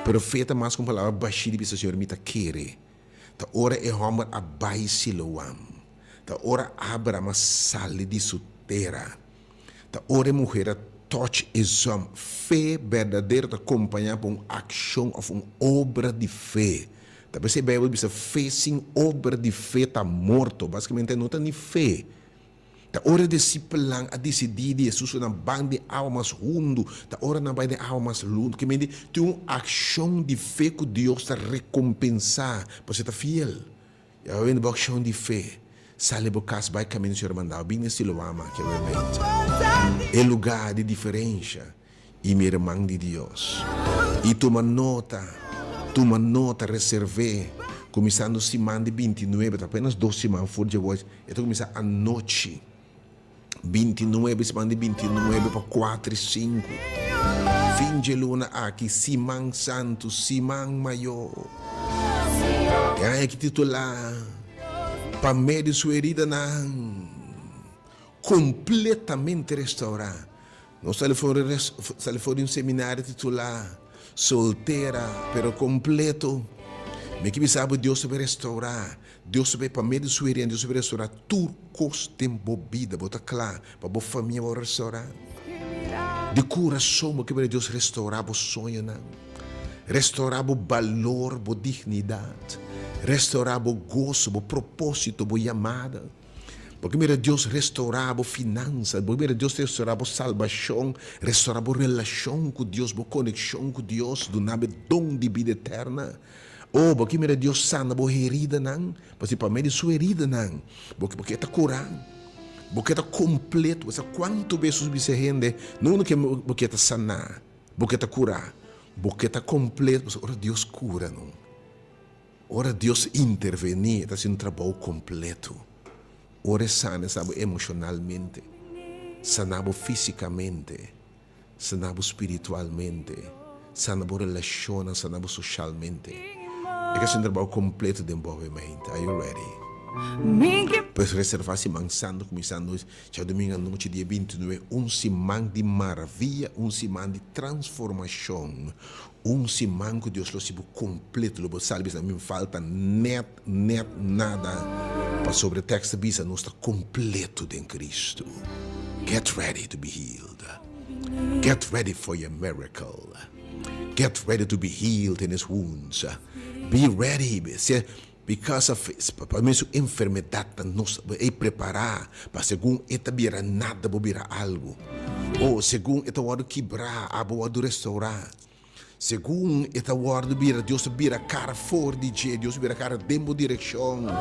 Pero fe ta mas ku un palabra bashí di bisa, Señor, mi ta kere. Ta ora e hòmber a bai Siloam. Ta ora Abraham a sali di su tera. Ta ora e muher a tòch e zòm. Fe berdadero ta kompañá pa un akshon òf un obra di fe. Ta p'esei Beibel bisa fe sin obra di fe ta morto. Básikamente no ta ni fe. Ta ora e disipelnan a disidí di Hesus ku nan ban den awa mas hundu, ta ora nan bai den awa mas lundu. Ke mende tin un akshon di fe ku Dios ta rekompensá pasobra e ta fiel. I awe wende bo akshon di fe, sali bo kas bai kaminda Señor a manda bo, bin den Siloama aki awe mente. E lugá di diferensha i mira man di Dios. I tuma nota. Tuma nota, reserv'é. Kuminsando siman di bintinuebe, ta apenas dos siman for dje wòrds, e ta kuminsá anochi. Bintinuebe, siman di bintinuebe pa kuater i sinku. Fin dje luna aki, Siman Santu, Siman Mayó. E aña aki titulá Pa Medio Su Heridanan Kompletamente Restaurá. Nos sali for sali for di un seminario titulá Soltera pero Kompleto. Mi ke bisa bo Dios ta bai restaurá, Dios ta bai pa medio di su heridanan Dios ta bai restaurá tur kos den bo bida. Bo ta kla pa bo famia wòrdu restaurá? Di kurason bo ke bira Dios restaurá bo soñonan, restaurá bo balor, bo dignidat, restaurá bo goso, bo propósito, bo yamada. Bo ke mira Dios restaurá bo finansa, bo ke mira Dios restaurá bo salbashon, restaurá bo relashon ku Dios, bo konekshon ku Dios, duna bo e don di bida eterna. Oh, bo ke mira Dios sana bo heridanan, pasobra pa medio di su heridanan bo ke ta kurá, bo ke ta kompleto. Bo sa kuantu bes Hesus bisa hende, no unu ke bo ke ta saná, bo ke ta kurá, bo ke ta kompleto, pasobra ora Dios kura no. Ora Dios intervení, e ta hasi un trabou kompleto. Ora e sana, e sana bo emoshonalmente, sana bo físikamente, sana bo spiritualmente, sana bo relashonnan, sana bo soshalmente. E ta hasi un trabou kompleto den bo mente. Are you ready? Pues reservá siman santu kuminsando djadumingu anochi dia bintinuebe, un siman di maravia, un siman di transformashon, Un siman ku Dios lo hasi bo kompleto, lo bo sali bisa, Mi falta nèt, nèt nada, pasobra e tèks ta bisa nos ta kompleto den Kristu. Get ready to be healed. Get ready for your miracle. Get ready to be healed in His wounds. Be ready. Because of pa medio su enfermedatnan nos ei prepará pa segun e ta bira nada bo bira algu. O segun e ta wòrdu kibrá abo wòrdu restourá. Segun e ta wòrdu bira Dios ta bira kara for di dje, Dios ta bira kara den bo direkshon.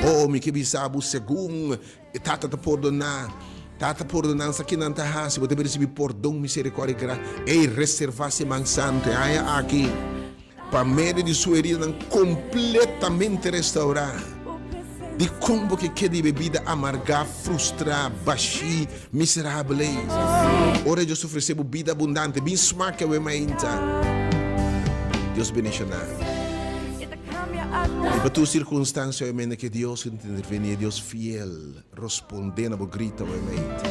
O mi ke bisa bo segun e Tata ta pordoná, Tata pordoná sa kinan ta hasi, bo ta risibí pordon, miserikòrdia i grasia. Ei reservá siman santu e aña aki. Pa medio di su heridanan kompletamente restaurá. Dikon bo ke keda i bida amargá, frustrá, bashí, miserabel ei? Ora Dios ofresé bo bida abundante, bin smak awe mainta. Dios bendishoná. I pa tur sirkunstansia awe mainta ke Dios intervení, e Dios fiel rospondé na bo grito awe mainta.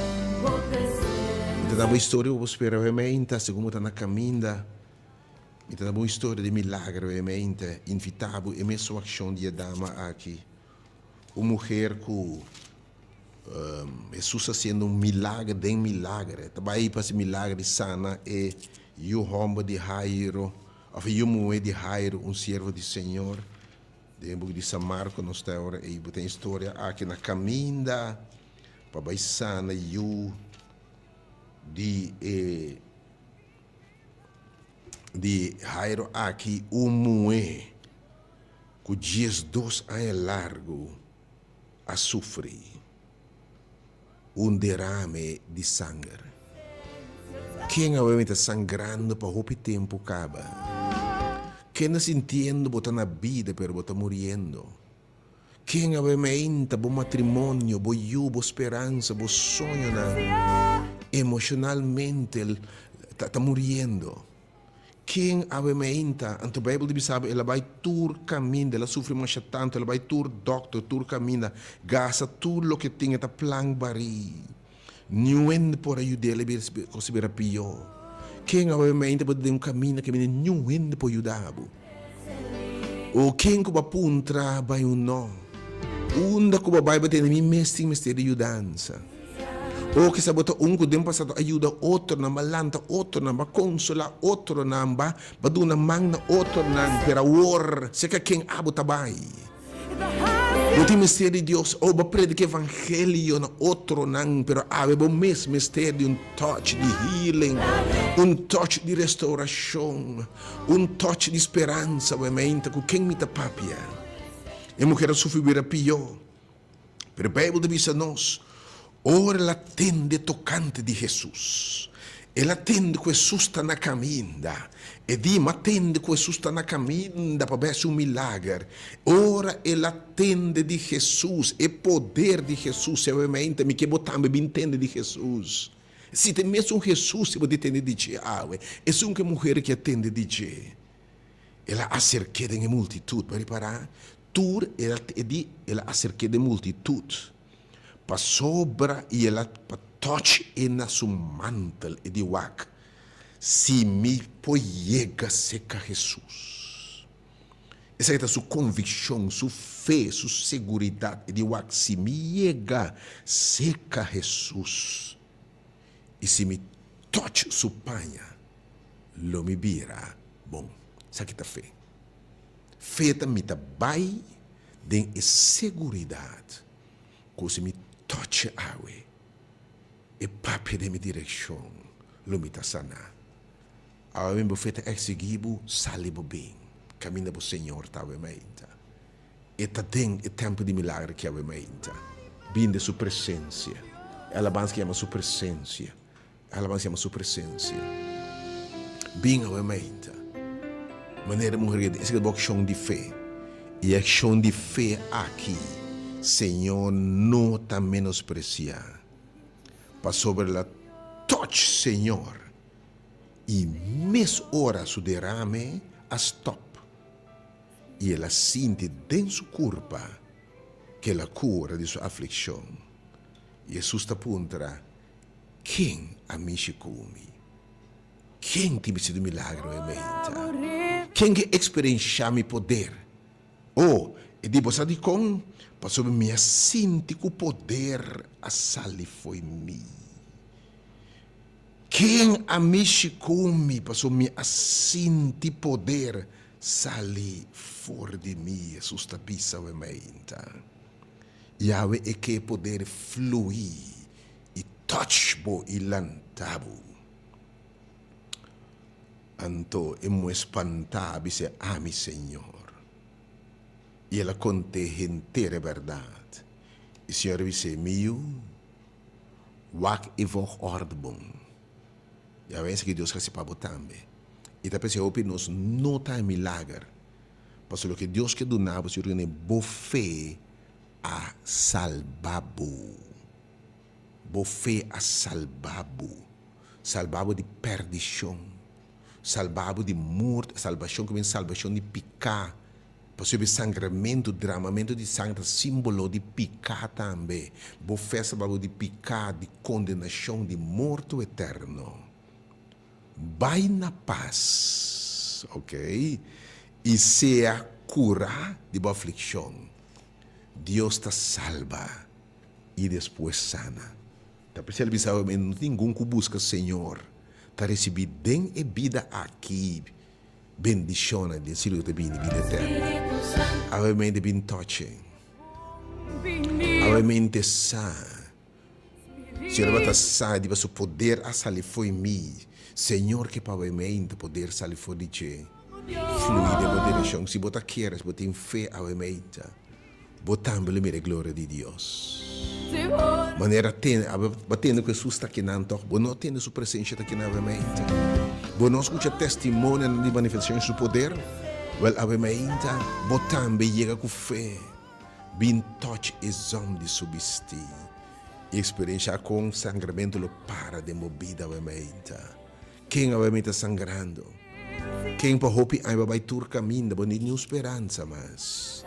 Mi ta da bo historia ku bo spera awe mainta, segun bo ta na kaminda. Mi ta da bo un historia di milagro e mente invita bo e mesun accion di e dama aki. Un muher cu Jesus haciendo un milagro den milagro. E ta bay pa haci milagro di sana e yu homber di Jairo of e yu muhe di Jairo, un siervo di Señor. Den e buki di San Marco nos ta ora ey bo tin e historia aki na caminda pa bay sana yu di e. Di Jairo aki un muhé ku diesdos aña largu a sufri un derame di sanger. Ken awe mi ta sangrando pa hopi tempu kaba? Ken ta sintiendo bo ta na bida pero bo ta muriendo? Ken awe meinta bo matrimonio, bo yu, bo speransa, bo soñonan emocionalmente ta muriendo? Ken awe meinta? Anto Bijbel di bisa bo el a bai tur caminda, el a sufri masha tanto, el a bai tur dokter, tur caminda, gasta tur loke tin, e ta plan bari. Niun hende por a yud'é, el a bira cos a bira pió. Ken awe meinta bo ta den un caminda ke mende niun hende por yuda bo? O ken ku bo a puntra bai un no? Unda ku bo bai bo tende mi mes tin mester di yudansa. O kisa bo ta un ku den pasado a yuda otronan, bo a lanta otronan, bo a konsolá otronan, bo a duna man na otronan, pero awor serka ken abo ta bai? Bo tin mester di Dios. O bo a predica evangelio na otronan, pero awe bo mes mester di un touch di healing, un touch di restauracion, un touch di speransa. Bo e meinta cu ken mi ta papia? E muher a sufri bira pio. Pero Bijbel ta bisa nos, ora el a tende tocante di Jesus. El a tende ku Hesus ta na kaminda. E di, M'a tende ku Hesus ta na kaminda pa bai hasi un milager. Ora el a tende di Hesus, e poder di Hesus, sevemente mi ke bo tambe bin tende di Hesus. Si ta e mesun Hesus bo di tende di dje awe, esun ku e muher ki a tende di dje. El a aserk'é den e multitut. Bo a ripará? Tur el a, e di, el a aserk'é den multitut. Pasobra i el a pa touch e na su mantel, e di, Wak, si mi por yega serka Hesus. Esaki ta su konvikshon, su fe, su seguridat. E di, Wak, si mi yega serka Hesus i si mi touch su paña, lo mi bira bon. Esaki ta fe. Fe ta mi ta bai den e seguridat ku si mi touch awe, e papia den mi direkshon, lo mi ta saná. Awe mi bo fe ta eksigí bo sali bo bin kaminda bo Señor ta awe mainta. E ta den e tèmpel di milager ki awe mainta. Bin den su presensia. E alabansa ki yama su presensia. Alabansa yama su presensia. Bin awe mainta. Manera muher ke esaki ta bo akshon di fe. I e akshon di fe aki Señor no ta menospresiá. Pasobra el a touch Señor i mes ora su derame a stop i el a sinti den su kurpa ke el a kura di su aflikshon. Jesus ta puntra, Ken a mishi ku mi? Ken tin bisitu milagro e meinta? Ken ke eksperenshá mi poder? O, e di, bo sa dikon? Pasobra mi a sinti ku poder a sali fo'i mi. Ken a mishi ku mi? Pasobra mi a sinti poder sali for di mi, Hesus ta bisa awe meinta. Yahweh e ke poder flui i touch bo i lanta bo. Anto e muhe spantá a bis'é, Ami, Señor. I el a kont'é henter e bèrdat. I Señor a bis'é, Mi yu, wak e vòg òrdu bon. I awe esaki Dios hasi pa bo tambe. I ta p'esei hopi nos no ta e milager, pasobra loke Dios ke duna bo si rene bo fe a salba bo. Bo fe a salba bo. Salba bo di perdishon. Salba bo di morto. Salbashon ku bin salbashon di piká. Pasobra e sangramentu, dramamentu di sanger ta simbolo di piká tambe. Bo fe a salba bo di piká, di kondenashon, di morto eterno. Bai na pas, ok, i sea kurá di bo aflikshon. Dios ta salba i despues sana. Ta p'esei el bisa awe, No tin ningun ku buska Señor ta risibí den e bida aki bendishonnan den siglo ku ta bini, bida eterno. Awe mente bin toche. Awe mente sa. Señor tabata sa di su poder a sali fo'i mi. Señor ke pa awe mente poder sali for di dje, flui den bo direkshon. Si bo ta kere, si bo tin fe awe mente. Bo tambe lo mira e gloria di Dios. Manera tende, abo bo tende ku Hesus ta kinan tòg? Bo no tende su presensia ta kinan awe mainta? Bo no skucha testimonionan di manifestashon di su poder? Wèl, awe mainta bo tambe yega ku fe, bin tòch e zòm di su bistí i eksperenshá kon sangramentu lo para den bo bida awe mainta. Ken awe mi ta sangrando? Ken pa hopi aña bo a bai tur kaminda, bo no tin niun speransa mas?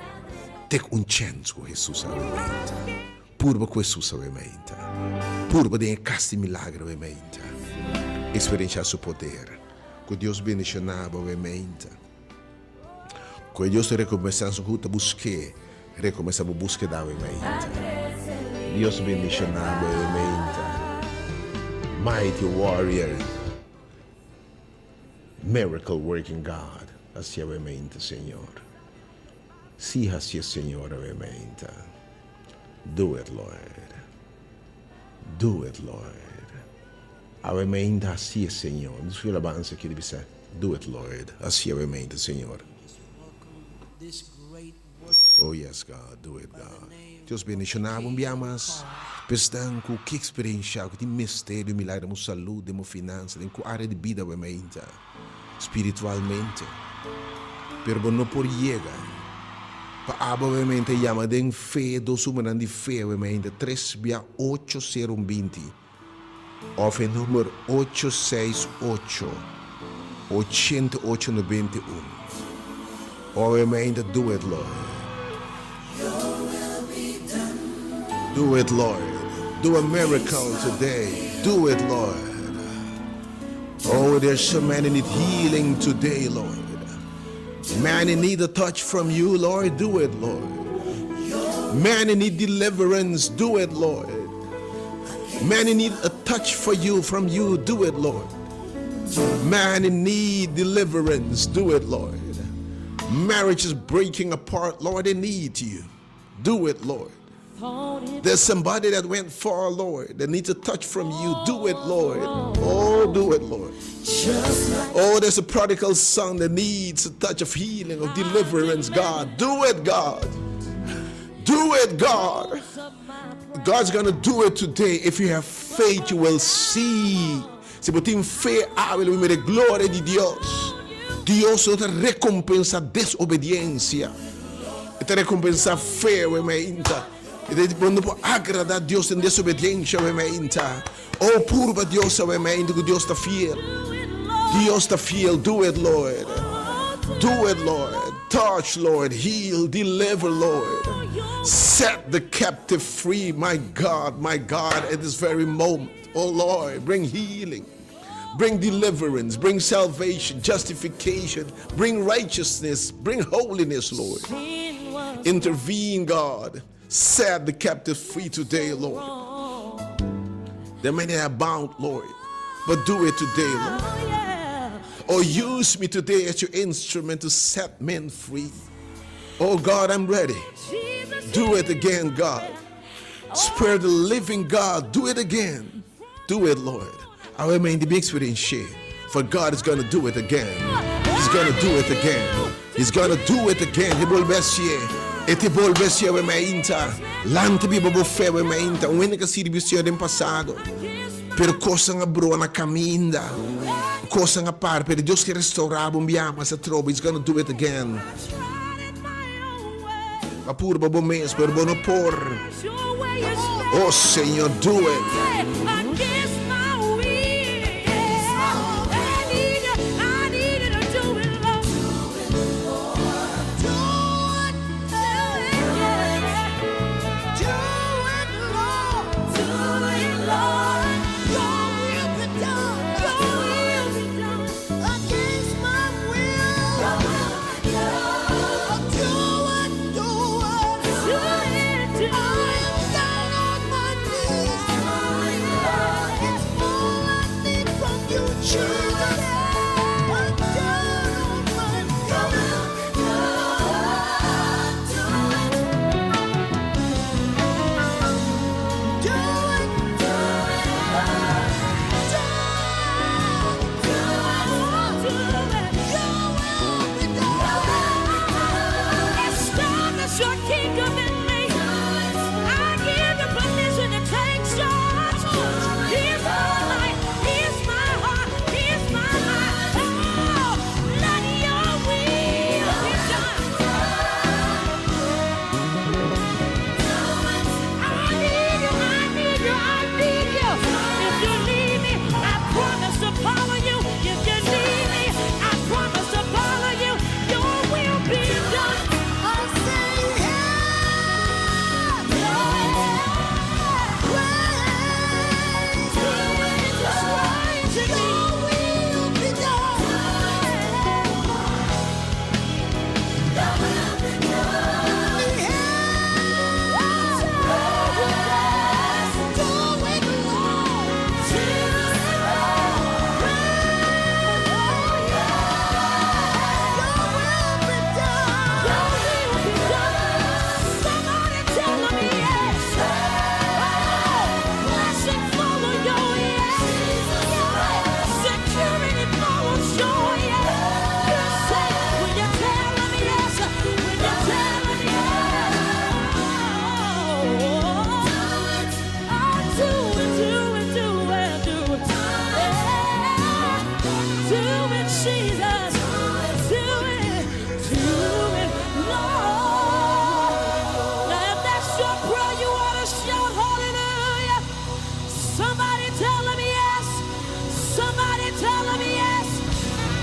Tek un chèns ku Hesus awe mainta. Purba ku Hesus awe mainta. Purba den e kas di milagro awe mainta. Eksperenshá su poder. Ku Dios bendishoná bo awe mainta. Ku e Dios ta rekompensá esun ku ta busk'é, rekompensá bo búskeda awe mainta. Dios bendishoná bo awe mainta. Mighty warrior, miracle working God, hasié awe mainta, Señor. Sí, hasié, Señor, awe mainta. Do it, Lord. Do it, Lord. Awe mainta hasié, Señor. Nos ku alabansa aki di bisa, Do it, Lord. Hasié awe mainta, Señor. Just welcome this great work. Oh yes God, do it God. Dios bendiciona bo un bia mas. Pesnan cu ki experiencia, cu tin mester di un milagro den bo salud, den bo finansa, den cu area di bida bo meinta, spiritualmente. Pero bo no por yega pa abo bo meinta yama den fe, dos humannan di fe bo meinta, tres bia ocho sero un binti. Of e number ocho seis ocho, ochenta ocho nobenta i un. Obviamente do it Lord. Do it Lord. Do a miracle today. Do it Lord. Oh, there's so many need healing today, Lord. Many need a touch from you, Lord. Do it, Lord. Many need deliverance. Do it, Lord. Many need a touch for you from you. Do it, Lord. Many need deliverance. Do it, Lord. Marriage is breaking apart, Lord. They need you. Do it, Lord. There's somebody that went far, Lord, that needs a touch from you. Do it, Lord. Oh, do it, Lord. Oh, there's a prodigal son that needs a touch of healing, of deliverance, God. Do it, God. Do it, God. God's gonna do it today. If you have faith, you will see. Si bo tin fe, awe lo mira e gloria di Dios. Dios no ta recompensa desobediencia. E ta recompensa fe, we meinta. E ta bo no por agrada Dios den desobediencia, we meinta. Oh, purba Dios, we meinta, cu Dios ta fiel. Dios ta fiel. Do it, Lord. Do it, Lord. Touch, Lord. Heal, deliver, Lord. Set the captive free, my God, my God, at this very moment. Oh, Lord, bring healing. Bring deliverance, bring salvation, justification, bring righteousness, bring holiness, Lord. Intervene, God. Set the captive free today, Lord. There are many that are bound, Lord, but do it today, Lord. Oh, use me today as your instrument to set men free. Oh, God, I'm ready. Do it again, God. Spirit the living God, do it again. Do it, Lord. I remain the big experience share. For God is going to do it again. He's going to do it again. He's going to do it again. E ta bolbe haci'e. E ta bolbe haci'e awe mainta. Lanta biba bo fe awe mainta. Un hende cu a sirbi Señor den pasado. Pero cosnan a broa na caminda. Cosnan a para. Pero Dios kier restaura bo un biaha mas atrobe. He's going to do it again. A purba bo mes, pero bo no por. Oh Señor, do it.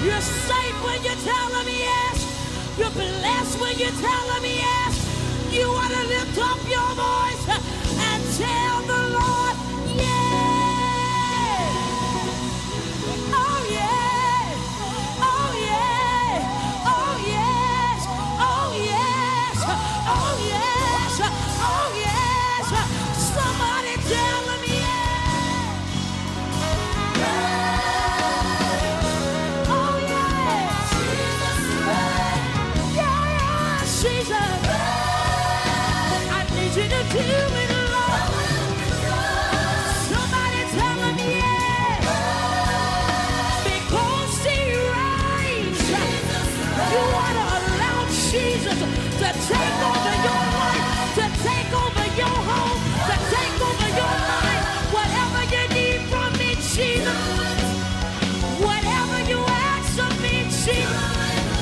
You're safe when you tell him yes. You're blessed when you tell him yes. You want to lift up your voice and tell the Lord, yes. Oh, yeah. Oh, yeah. Oh, yes. Oh, yes. Oh, yes. Oh, yes. Somebody tell him yes. Oh, yes. Yeah, Jesus. I need you to do it, Lord. Somebody tell him yes. Because he reigns. You want to allow Jesus to take over your life, to take over your home, to take over your mind. Whatever you need from me, Jesus. Whatever you ask of me, Jesus.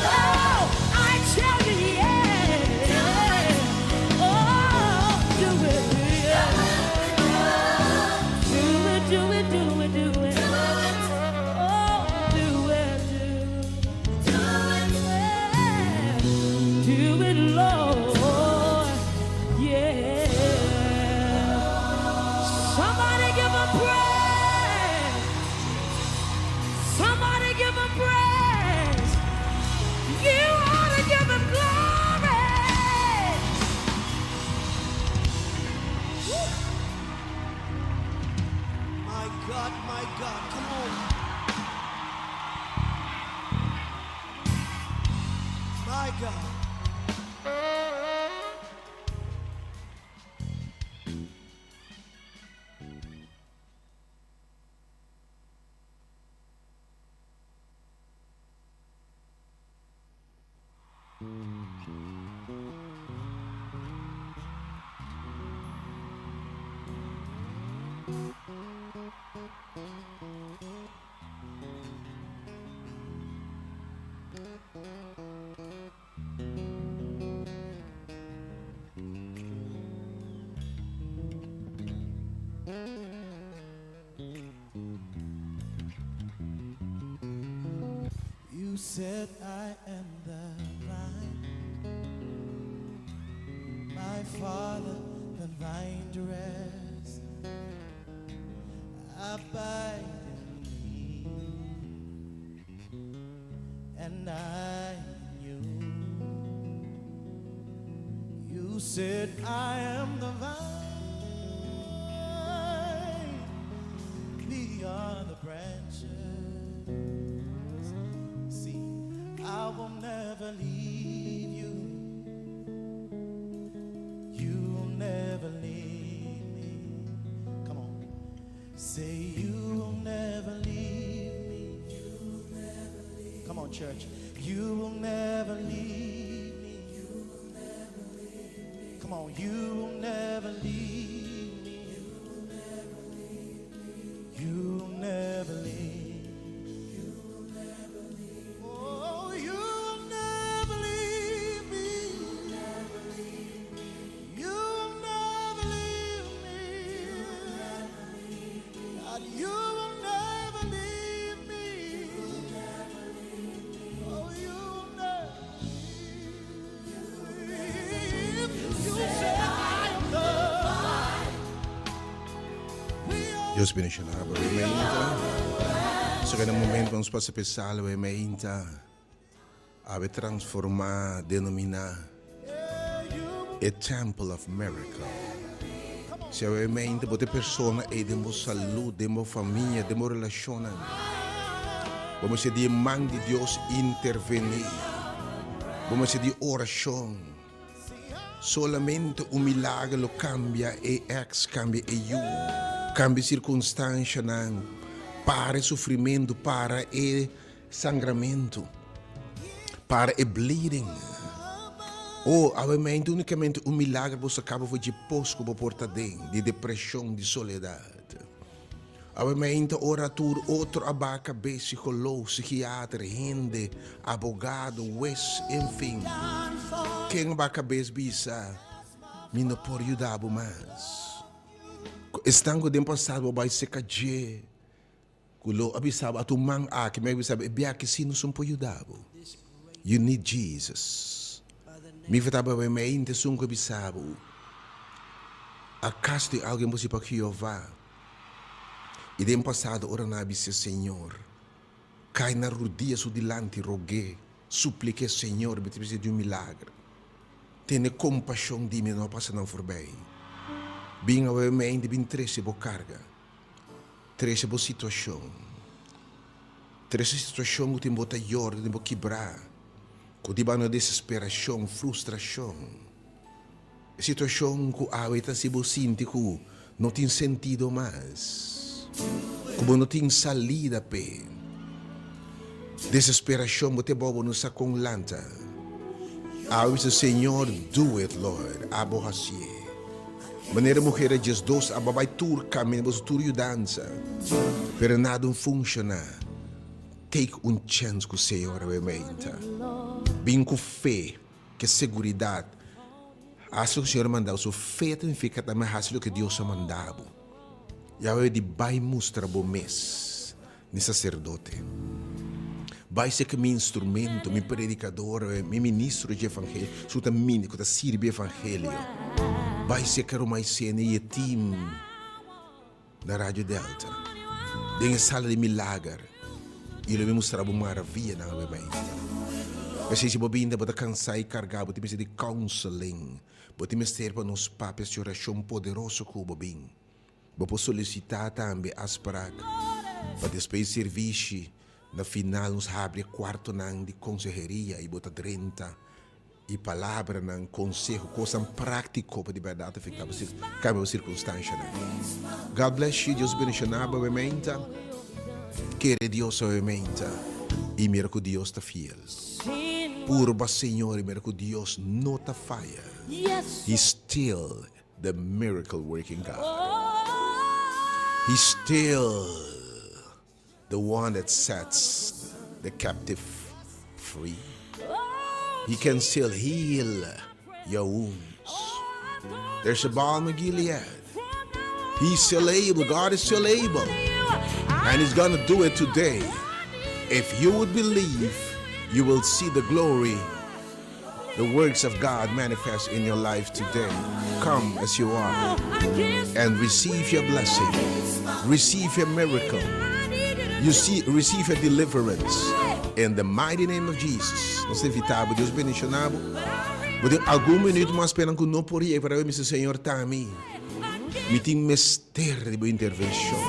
Oh, I tell you, yeah. Oh, do it, yeah. Do it, do it, do it, do it. Oh, do it, do. Do it, do it, Lord. Yeah. Somebody give him praise. Somebody give him praise. You ought to give him glory. My God, my God, come on. My God. You said I am the vine, my father, the vine dresser. Abide in me, and I in you. You said I am the vine, we are the branches. See, I will never leave you. You will never leave me. Come on. Say you will never leave me. Come on, church. You will never leave me. Come on, you will never leave me. You will never leave. Oh, you will never leave me. You will never leave me. God, you will never leave me. Oh, you will never leave. You said I am the vine. We are Dios bendishoná bo mainta. So ku na momento nos pasa pe salve mainta. Awe transformá, denominá e Temple of Miracle. Si awe mainta bo ta e persona ei den bo salú, den bo famia, den bo relashonnan. Bo mester di e man di Dios intervení. Bo mester di orashon. Solamente un milager lo kambia e ex, kambia e yu, kambia e sirkunstanshanan, para e sufrimentu, para e sangramentu, para e bleeding. Oh, awe unikamente un milager por saka bo for di pos ku bo por ta den, di depreshon, di soledat. Awe mainta ora tur otro a baha kabes, psikolog, psikiater, hende, abogado, wes, enfin. Ken a baha kabes bisa, Mi no por yuda bo mas. Esnan ku den pasado bo bai seka dje. Ku lo a bisa bo, a tu man aki, mi a bisa bo, e biaha si nos un por yuda bo. You need Jesus. Mi fe ta bai mei inte esun ku a bisa bo, Akaso tin algu imposibel pa Jehová? I den pasado ora nan a bis'é, Señor, kai na rudia su dilanti, rog'é, suplik'é, Señor, mi ta bisa di un milager. Tene kompashon di mi, no a pasa nan forbei. Bin awe mente, bin trese bo karga. Trese bo situashon. Trese situashon ku tin bo ta yora, ku tin bo kibrá, ku tin banda desesperashon, frustrashon. E situashon ku awe ta hasi bo sinti ku no tin sentido mas, ku bo no tin salida p'e. Desesperashon bo te bou bo no sa kon lanta. Awe bisa Señor, do it Lord, abo hasié. Manera muher a 12 a bai tur caminda boso tur yudansa pero nada un funciona take un chance cu Señor awe meinta bin cu fe ke seguridad haci loke Señor a manda bo so fe ta nifica tambe haci loke Dios a manda bo y awe di bai mustra bo mes Mi sacerdote. Bai seke mi instrumento, mi predicador, mi ministro dje evangelio, su ta mini, cu ta sirbi evangelio. Bai seke Romay Sene y e team na Radio Delta, den e sala di milager, y lo mi mustra bo maravianan awe mainta. P'esei si bo binta bo ta cansa y carga, bo tin mester di counseling, bo tin mester pa nos papia haci oracion poderoso cu bo bin. Bo por solisitá tambe afsprak pa despues di sirvishi. Na final nos habri e kuartonan di konseheria i bo ta drenta i palabranan, konseho, kosnan práktiko pa di bèrdat afektá bo, kambia bo sirkunstanshanan. God bless you, Dios bendishoná bo awe-meinta. Kere Dios awe-meinta i mira ku Dios ta fiel. Purba Señor i mira ku Dios no ta faya. He still the miracle working God. He's still the one that sets the captive free. He can still heal your wounds. There's a balm of Gilead. He's still able. God is still able. And He's going to do it today. If you would believe, you will see the glory the works of God manifest in your life today. Come as you are and receive your blessing, receive your miracle, you see, receive your deliverance in the mighty name of Jesus. Nos ta invitá bo, Dios bendishoná bo. Bo tin algun minuut mas pena ku no por yega para mi Señor ta mi. Mi tin mester di bo intervenshon.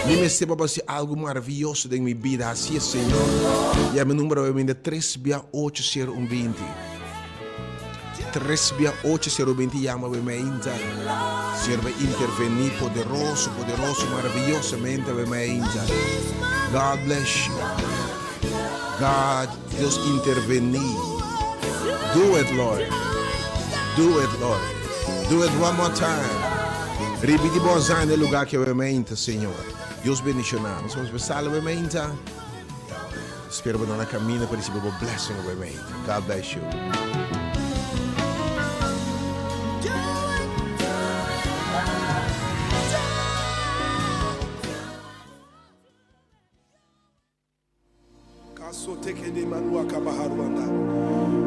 Mi mester pa bo hasi algu maravioso den mi bida. Hasié, Señor. Yama e number awe minda tres bia ocho sero un binti. Tres bia ocho sero un binti yama awe meinta. Señor bai intervení poderoso, poderoso, maraviosamente awe meinta. God bless you. God, Dios intervení. Do it, Lord. Do it, Lord. Do it one more time. Ripiti bo azan den lugar ki awe meinta, Señor. Dios bendiciona. Nos vamos besala awe meinta. Spero bo na camino pa ricibi bo blessing awe meinta. God bless you.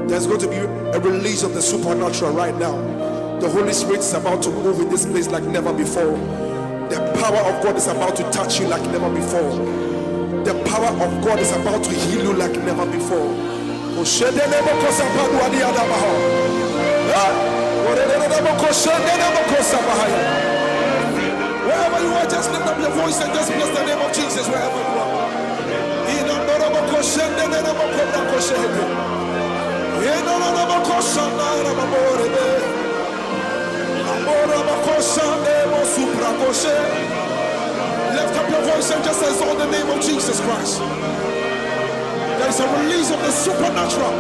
There's going to be a release of the supernatural right now. The Holy Spirit is about to move in this place like never before. The power of God is about to touch you like never before. The power of God is about to heal you like never before. Wherever you are, just lift up your voice and just bless the name of Jesus wherever you are. Lift up your voice and just exalt the name of Jesus Christ. There is a release of the supernatural.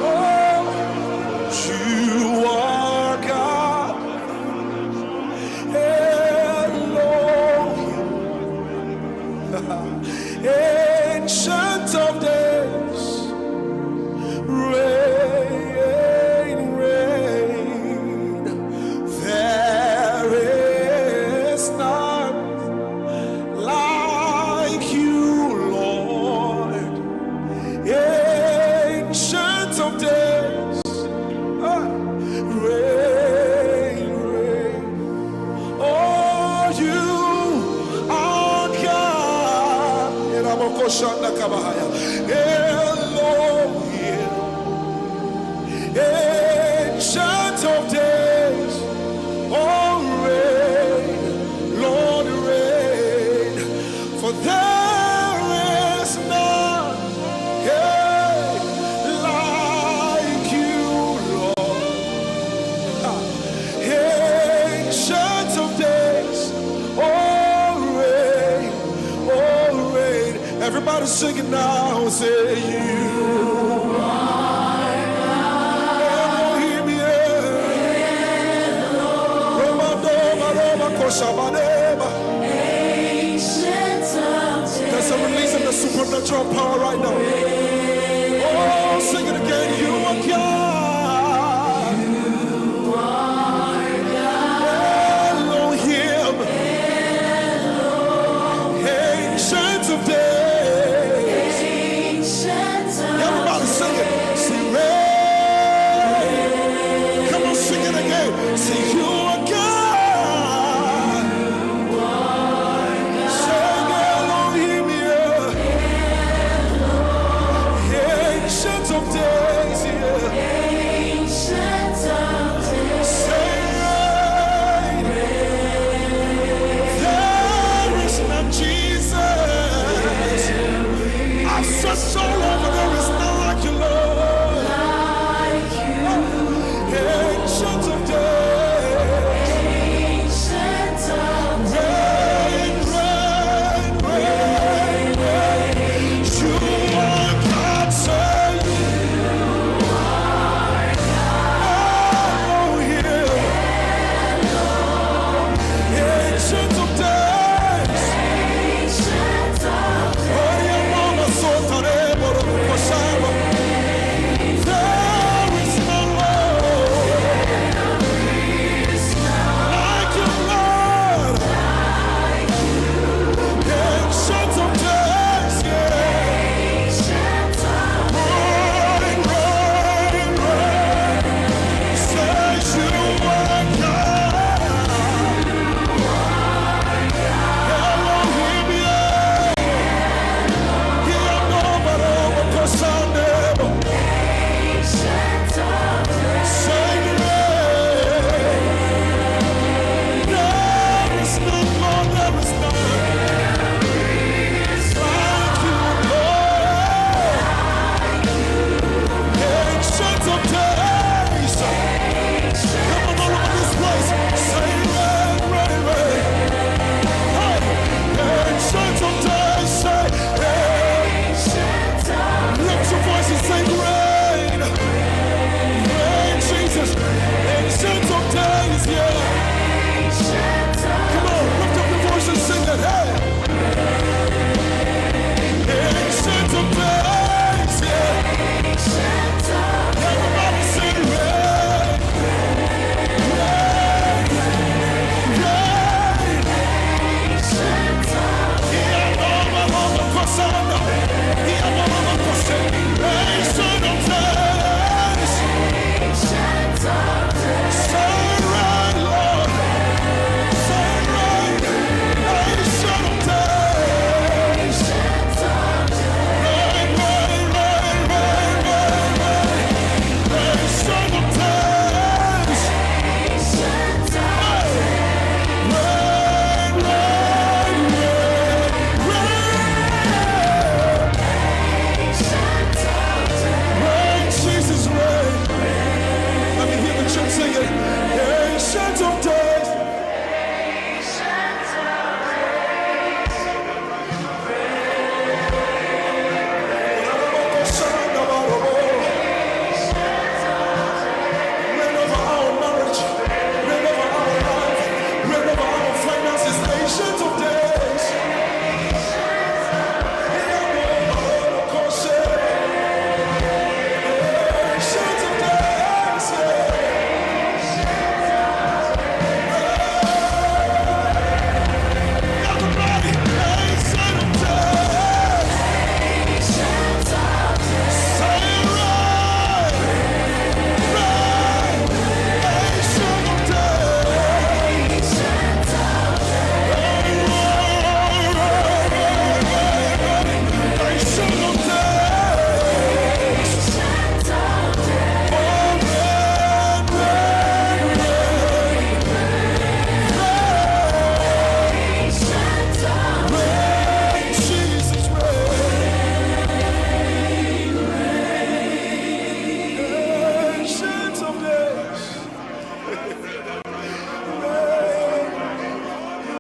Oh, you are God. Elohim. Ancient of days. Reign, reign. There Everybody singing now. Say you are Elohim, yeah. Roma, Doma, Roma, Koshabadeba. There's a release of the supernatural power right now.